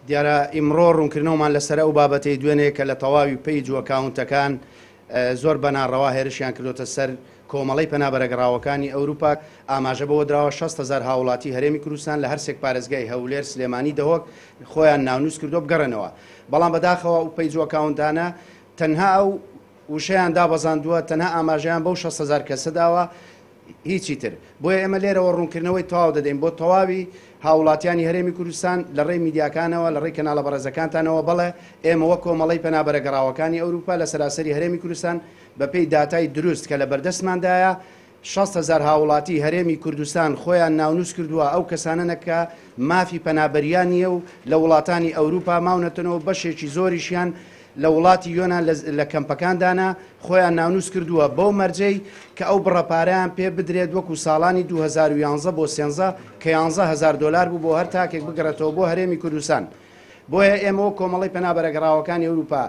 دیارە ئیمڕۆ ڕوونکردنەوەمان لەسەر ئەو بابەتەی دوێنێ کە لە تەواوی page و account ەکان زۆر بە ناڕەوا هێرشیان کردۆتە سەر کۆمەڵەی پەنابەرە گەڕاوەکانی ئەوروپا، ئاماژە بەوە دراوە 60,000 هاوڵاتی هەرێمی کوردستان لە هەرسێک پارێزگای هەولێر، سلێمانی، دهۆک خۆیان ناونووس کردووە بگەڕێنەوە. بەڵام بەداخەوە ئەو page و account انە تەنها ئەو وشەیان دابەزاندووە، تەنها ئاماژەیان بەو 60,000 کەسە داوە، هیچی تر. بۆیە ئێمە لێرەوە ڕوونکردنەوەی تەواو دەدەین بۆ تەواوی هاوڵاتیانی هەرێمی کوردستان لە ڕێی میدیاکانەوە، لە ڕێی کەناڵە بەڕێزەکانتانەوە، بەڵێ ئێمە وەک کۆمەڵەی پەنابەرە گەڕاوەکانی ئەوروپا لە سەراسەری هەرێمی کوردستان بەپێی داتای دروست کە لە بەردەستماندایە 60,000 هاوڵاتی هەرێمی کوردستان خۆیان ناونووس کردووە، ئەو کەسانەنە کە مافی پەنابەریان نییە و لە وڵاتانی ئەوروپا ماونەتەوە، بەشێکی زۆریشیان لە وڵاتی یۆنان لە کەمپەکاندانە خۆیان ناونووس کردووە، بەو مەرجەی کە ئەو بڕە پارەیان پێ بدرێت وەکو ساڵانی 2011 بۆ 13 کە 11,000 دۆلار بوو بۆ هەر تاکێک بگەڕێتەوە بۆ هەرێمی کوردستان. بۆیە ئێمە وەک کۆمەڵەی پەنابەرە گەڕاوەکانی ئەوروپا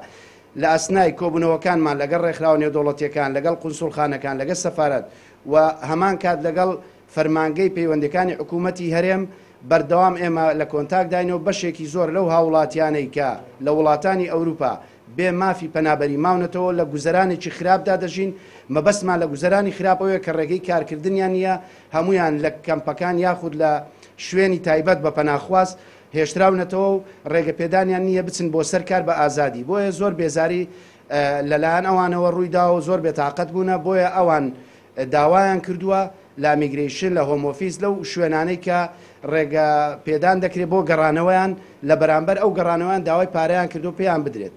لە ئەسنای کۆبوونەوەکانمان لەگەڵ ڕێکخراوە نێودەوڵەتیەکان، لەگەڵ قونسوڵخانەکان، لەگەڵ سەفارەت و هەمان کات لەگەڵ فەرمانگەی پەیوەندیەکانی حکوومەتی هەرێم بەردەوام ئێمە لە contact داین و بەشێکی زۆر لەو هاوڵاتیانەی کە لە وڵاتانی ئەوروپا بێ مافی پەنابەری ماونەتەوە لە گوزەرانێکی خراپدا دەژین. مەبەستمان لە گوزەرانی خراپ ئەوەیە کە ڕێگەی کارکردنیان نییە، هەمویان لە کەمپەکان یاخود لە شوێنی تایبەت بە پەناخواز هێشتراونەتەوە و ڕێگە پێدانیان نییە بچن بۆ سەر کار بە ئازادی. بۆیە زۆر بێزاری لەلایەن ئەوانەوە ڕوویداوە و زۆر بێتاقەت بوونە. بۆیە ئەوان داوایان کردووە لە immigration، لە Home Office، لەو شوێنانەی کە ڕێگە پێدان دەکرێت بۆ گەڕانەوەیان، لە بەرامبەر ئەو گەڕانەوەیان داوای پارەیان کردو پێیان بدرێت.